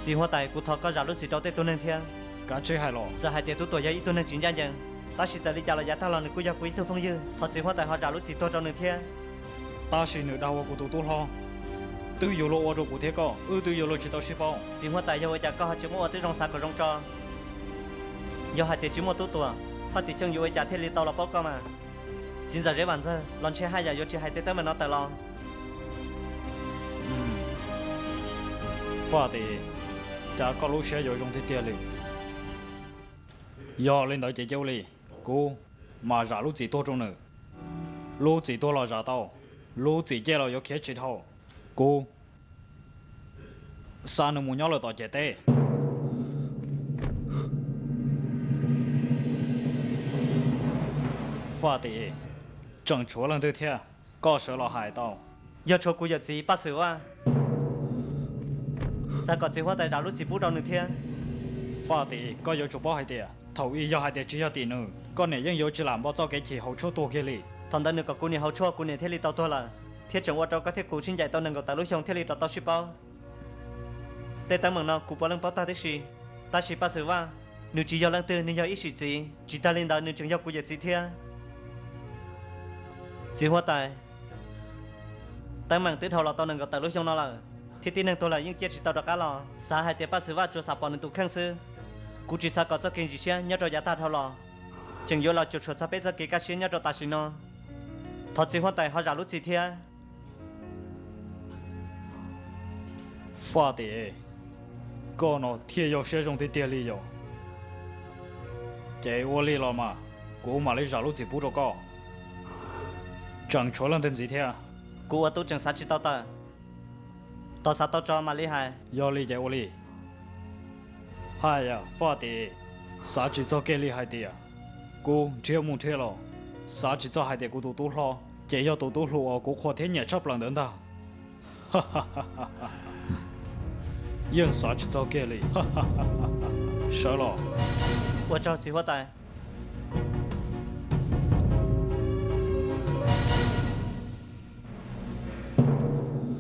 Txiv huab tais, kuv thov koj zam lub txim rau tej tug neeg thiab. Kav tsij hais los. Txawm hais tias Tub Tuam yog ib tug neeg tsis ncaj ncees, tab sis txawm li cas los yav tag los nws kuj yog kuv ib tug phooj ywg. Thov txiv huab tais ho zam lub txim tuag rau nws thiab. Tab sis nws dag ua kuv tus tub hlob, twb yuav luag ua rau kuv thiab koj, wb twb yuav luag tsis tau sib paub. Txiv huab tais, yog ua cas koj ho tsis muab ua tib zoo xav kom zoo tso? Yog hais tias tsis muaj Tub Tuam, Faj Tim Xyooj yuav ua cas thiaj li tau los paub koj mas? Txiv ntxawm Zeb Vam Ntxawg, los ntshe haj yam yuav tsis hais tej teeb meem no tawm los. Faj Tim, cas koj lub siab yuav zoo tiag tiag li. Yog li ntawd ces cia ua li, kuv mam zam lub txim tuag rau nws. Lub txim tuag los zam tau, lub txim ciaj los yuav khiav tsis dhau. Kuv xa nws mus nyob lawm tom ciam teb. Faj Tim, tseem tshuav leej twg thiab? Koj sawv los hais tau. Yog tshuav kuv yawm txiv Paj Xwm Vaj. Xav kom txiv huab tais zam lub txim pub rau nws thiab. Faj Tim, koj yuav tsum paub hais tias thaum ub yog hais tias tsis yog tim nws, koj niam yeej yuav tsis lam npo txoj kev chim hauv tshuaj tuag kiag li. Thaum ntawd nws kom kuv niam hauv tshuaj, kuv niam thiaj li tau tuag lawm, thiab tseem ua rau koj thiab kuv sib ncaim tau nees nkaum tawm lub xyoo thiaj li rov tau sib paub. Tej teeb meem no kuv puav leej paub tag tib si, tab sis Paj Xwm Vaj, nws tsis yog leej twg, nws yog ib sim txiv. Tsis tag li ntawd nws tseem yog kuv yawm txiv thiab. Txiv huab tais, teeb meem twb dhau los tau nees nkaum tawm lub xyoo no lawm, thiab tib neeg tuag lawm yeej ciaj tsis tau rov qab los. Xav hais tias Paj Xwm Vaj tsuas xav pom nws tus kheej xwb. Kuv tsis xav kom txoj kev ntsim siab nyob rau yav tag dhau los, tseem yuav los cuam tshuam txog peb txoj kev kaj siab nyob rau tam sim no. Thov txiv huab tais ho zam lub txim thiab. Faj Tim, koj no thiaj yog siab zoo tiag tiag li yom. Ces ua li los mas, kuv mam li zam lub txim pub rau koj. Tseem tshuav leej twg ntxiv thiab? Kuv ua tub tseem xav tsis tau tawm, tos xav tau tso mam li hais. Yog li ces ua li. Haj yam, Faj Tim, xav tsis txog kiag li hais tias kuv nrhiav mus nrhiav los, xav tsis txog hais tias kuv tus tub hlob ces yog tus tub hluas uas kuv qhuas thiab nyiam tshaj plaws ntawd ntag. Yeej xav tsis txog kiag li. Sawv los. Ua tsaug txiv huab tais.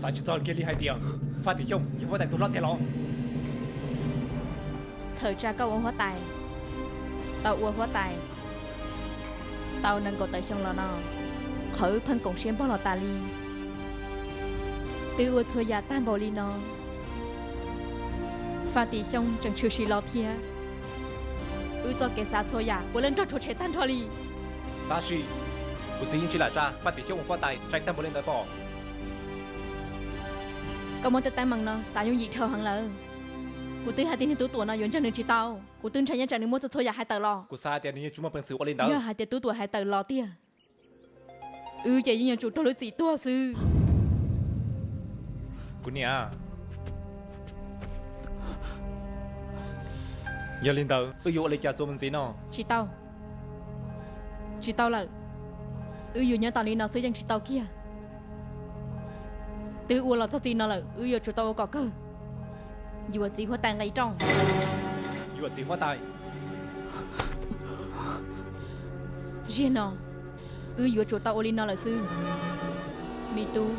Xav tsis txog kiag li hais tias Faj Tim Xyooj yog huab tais tus hlob tiag los? Txhawm tsa koj ua huab tais, tau ua huab tais tau nees nkaum tawm xyoo los no, qhov wb pheej koom siab npog los tas li, twb ua txhua yam tag npaum li no, Faj Tim Xyooj tseem tshwm sim los thiab. Wb txoj kev xav txhua yam puav leej nrog rhuav tshem tag nrho li. Tab sis kuv txiv yeej tsis lam tsa Faj Tim Xyooj ua huab tais sai tag npaum li ntawd pom. Koj muab tej teeb meem no xav yooj yim dhau heev lawm. Kuv twb hais tias niag Tub Tuam no yuav ntseeg nws tsis tau. Kuv twb ntshai nyob tsam nws muab txhua txhua yam hais tawm los. Kuv xav hais tias nws yeej tsis muaj peev xwm ua li ntawd. Yog hais tias Tub Tuam hais tawm los tiag, wb ces yeej yuav tsum raug lub txim tuag xwb. Kuv niam, yog li ntawd wb yuav ua li cas txuas mus ntxiv no? Tsis tau. Tsis tau lawm. Wb yuav nyob tos li no xwb yeej tsis tau kiag. Twb ua los txog txij no lawm, wb yuav tsum tau ua kom kawg. Yuam txiv huab tais nqis rooj. Yuam txiv huab tais. Ziag no, wb yuav tsum tau ua li no lawm xwb. Me tub,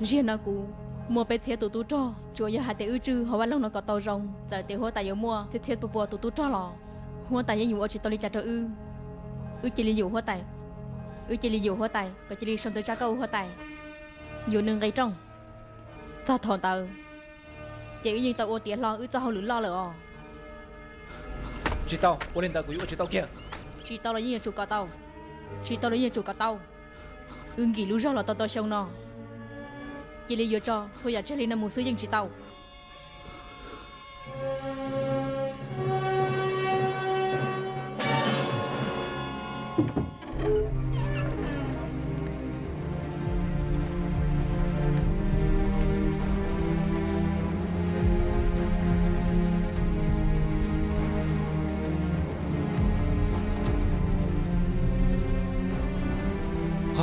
ziag no kuv muaj peb txhiab tus tub rog, tsuas yog hais tias wb tswj hauv vaj loog no kom tau zoo, txawm tias huab tais yuav muaj txhiab txhiab pua pua tus tub rog los, huab tais yeej yuav ua tsis tau li cas rau wb. Wb cia li yuam huab tais, wb cia li yuam huab tais kom cia li sau ntawv tsa koj ua huab tais, yuam nws nqis rooj. Txog thaum ntawd ces wb yeej tau ua tiav hlo wb txoj hauj lwm loj lawm os. Tsis tau, ua li ntawd kuv yuav ua tsis tau kiag. Tsis tau los yeej yuav tsum kom tau, tsis tau los yeej yuav tsum kom tau. Wb nkim lub zog los tau tau xyoo no, cia li yuav tso txhua yam tseg li no mus xwb yeej tsis tau.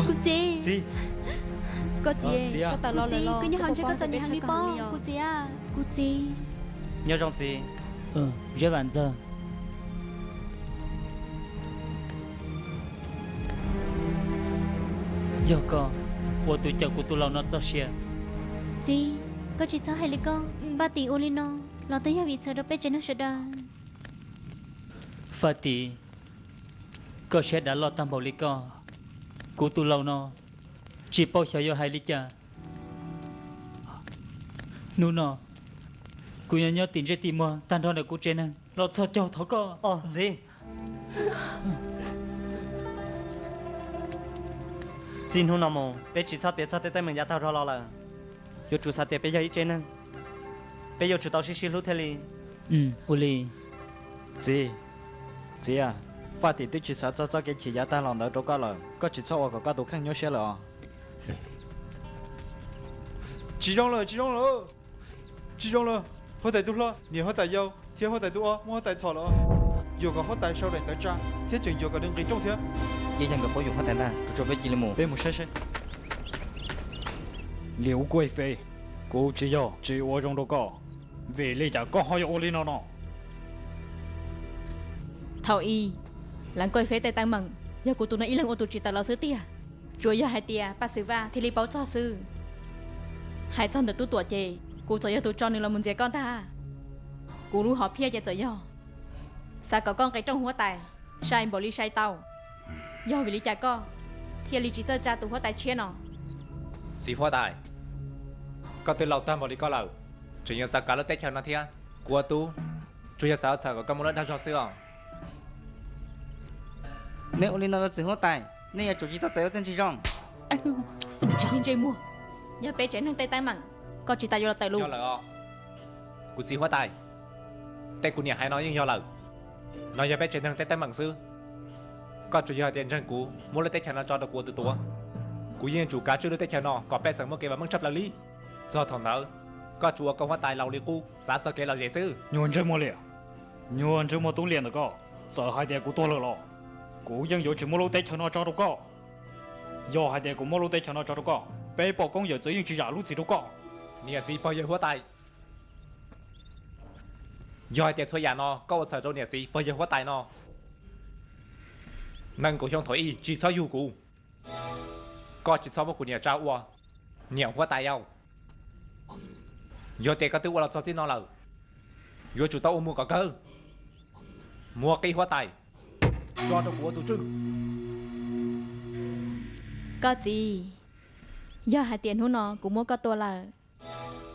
Kuv txiv, kuv txiv, koj nyob hauv ntses koj txom nyem heev li pob kuv txiv. Kuv txiv. Nyob zoo txiv. Zeb Vam Ntxawg. Yog koj ua tus cawm kuv tus laus no txoj sia. Txiv. Koj tsis txhob hais li ko. Faj Tim ua li no los twb yog vim txhawj rau peb tsev neeg sawv daws. Faj Tim, koj siab dav loj tag npaum li ko, kuv tus laus no tsis paub xyov yuav hais li cas. Hnub no kuv yuav nyob tim ntsej tim muag tag nrho ntawm kuv tsev neeg los txhos caug thov koj. Txij hnub no mus peb tsis txhob piav txog tej teeb meem yav tag dhau los lawm. Yuav tsum xav tias peb yog ib tsev neeg, peb yuav tsum tau sib sib hlub thiaj li. Ua li. Txiv, txiv, Faj Tim twb tsis xav txog txoj kev chim yav tag los ntawd rau koj lawm, koj tsis txhob ua kom koj tus kheej nyuaj siab lawm os. Tsis zoo lawm, tsis zoo lawm, tsis zoo lawm. Huab tais tub hlob, niam huab tais yau thiab huab tais tub ob muab huab tais txhom lawm. Yuam kom huab tais sau daim ntawv tsa thiab tseem yuam kom nws nqis rooj thiab. Yeej yog nkawd paub yuam huab tais ntag, tso tso peb cia li mus. Peb mus saib saib. Liam Ub Kuaj Fej, kuv tsis yog tsis ua zoo rau koj, vim li cas koj ho yuav ua li no no? Thaum ub, Liam Kuaj Fej tej teeb meem yog kuv tus no ib leeg ua tus tsis tawm los xwb tiag. Tsuas yog hais tias Paj Xwm Vaj thiaj li paub txog xwb. Hais txog ntawm Tub Tuam ces kuv txawm yog tus tso nws los mus ntxias koj ntag. Kuv lub hom phiaj ces txawm yog xav kom koj nqis rooj huab tais, sai npaum li sai tau. Yog vim li cas koj thiaj li tsis txawj tsa tus huab tais tshiab no? Txiv huab tais, koj twb laus tag npaum li koj lawm, tseem yuav xav kav lub teb chaws no thiab. Kuv ua tub tsuas yog xav txhawm kom koj muaj lub dag zog xwb os. Nej ua li no rau txiv huab tais, nej yuav tsum tsis tau txais ua txuj ntsis zoo. Ntsej muag, yog peb tsev neeg tej teeb meem, koj tsis tas yuav los tawm lus lawm os. Kuv txiv huab tais, tej kuv niam hais no yeej yog lawm. No yog peb tsev neeg tej teeb meem xwb. Koj tsuas yog hais tias ntseeg kuv muab lub teb chaws no tso rau kuv ua tus tuav, kuv yeej yuav tsum kav tswj lub teb chaws no kom pej xeem muaj kev vam meej tshaj plaws li. Txog thaum ntawd, koj tsuas ua koj huab tais laus li qub xav txog kev lom zem xwb. Nyuag ntsej muag liam, nyuag ntsej muag tub liam ntawm koj, txawm hais tias kuv tuag lawm los kuv yeej yuav tsis muab lub teb chaws no tso rau koj. Yog hais tias kuv muab lub teb chaws no tso rau koj, peb poj koob yawm txwv yeej tsis zam lub txim rau koj. Niam txiv pog yawg huab tais, yog hais tias txhua yam no koj ua txhaum rau niam txiv pog yawg huab tais no, nees nkaum xyoo thaum ub tsis txhob yug kuv. Koj tsis txhob muab kuv niam tsa ua niam huab tais yau. Yog tias koj twb ua los txog txij no lawm, yuav tsum tau ua mus kom kawg. Muab qib huab tais tso rau kuv ua tus tswj. Koj txiv, yog hais tias hnub no kuv muab koj tua lawm,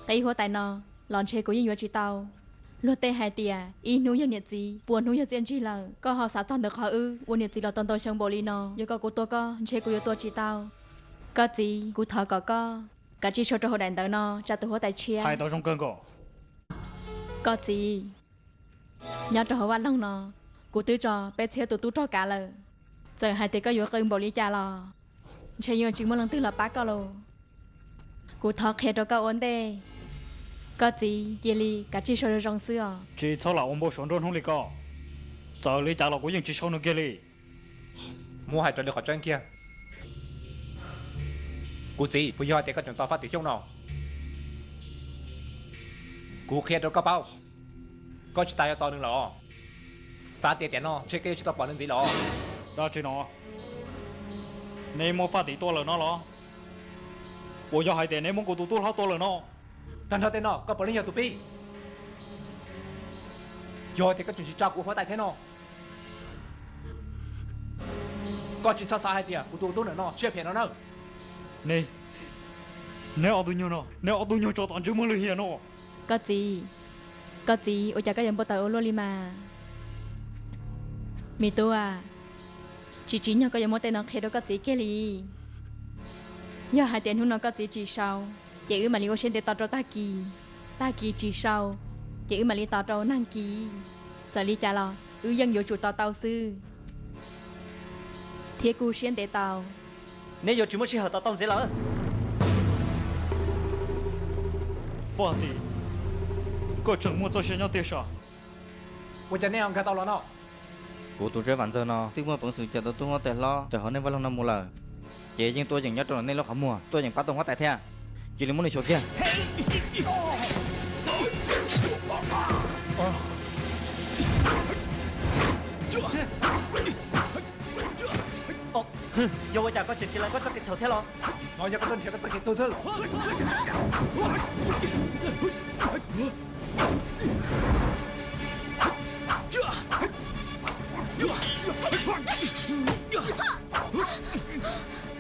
qib huab tais no los ntshe kuv yeej yuav tsis tau. Luag tej hais tias ib hnub yog niam txiv, pua hnub yog txiaj ntsig lawm. Koj ho xav txog ntawm qhov wb ua niam txiv los tau ntau xyoo npaum li no, yog kom kuv tua koj ntshe kuv yuav tua tsis tau. Koj txiv, kuv thov kom koj kav tsij sau rau hauv daim ntawv no tsa tus huab tais tshiab. Hais tau zoo kawg nkaus. Koj txiv, nyob rau hauv vaj loog no, kuv twb tso peb txhiab tus tub rog kav lawm. Txawm hais tias koj yuav qw npaum li cas los ntshe yuav tsis muaj leej twg los pab koj lauj. Kuv thov qhia rau koj ua ntej, koj txiv cia li kav tsij sau zoo zoo xwb os. Tsis txhob lam ua npau suav nruab hnub li koj. Txawm li cas los kuv yeej tsis sau nws kiag li. Muab hais raws li qhov tseeb kiag, kuv txiv, puas yog tias koj tseem tos Faj Tim Xyooj no? Kuv qhia rau koj paub, koj tsis tas yuav tos nws lawm os. Xav tias tiam no ntshe koj yuav tsis tau pom nws ntxiv lawm os. Dab tsi no? Neb muab Faj Tim tua lawm no los? Puas yog hais tias neb muab kuv tus tub hlob tua lawm no? Tag nrho tej no koj puav leej yog tus pib. Yog tias koj tseem tsis tsa kuv huab tais thiab no, koj tsis txhob xav hais tias kuv tus tub ntawm no siab phem no na. Neb, neb ob tug nyuag no, neb ob tug nyuag tso tom ntsej muag lwm hiam no. Koj txiv, koj txiv, ua cas koj yuav npau taws ua luaj li mas? Me tub a, tsis tsim nyog koj yuav muab tej no qhia rau koj txiv kiag li. Yog hais tias hnub no koj txiv tsis sau, ces wb mam li ua siab ntev tos rau tag kis. Tag kis tsis sau, ces wb mam li tos rau nag kis. Txawm li cas los wb yeej yuav tsum tos tau xwb, thiab kuj siab ntev tau. Neb yuav tsis muaj sij hawm tos tau ntxiv lawm. Faj Tim, koj tseem muaj txoj sia nyob tiag sav? Ua cas nej ho nkag tau los no? Kuv tus zeb Vam Ntxawg no twb muaj peev xwm cawm tau tub huab tais hlob tawm hauv nej vaj loog no mus lawm, ces yeej tuaj yeem nyob rau nej lub qhov muag, tuaj yeem pab tau huab tais thiab. Cia li muab nws xyuas kiag. Yog ua cas koj tseem tsis lees koj txoj kev txhaum thiab los? Yog koj tuaj nrhiav koj txoj kev tuag xwb.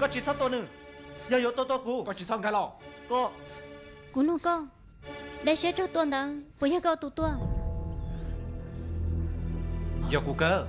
Koj tsis txhob tua nws. Yog yuav tua tua kuv, koj tsis txhob nkag los. Koj, kuv nug koj, dej siab tsaug tua ntawd puas yog koj tus tua? Yog kuv kawg.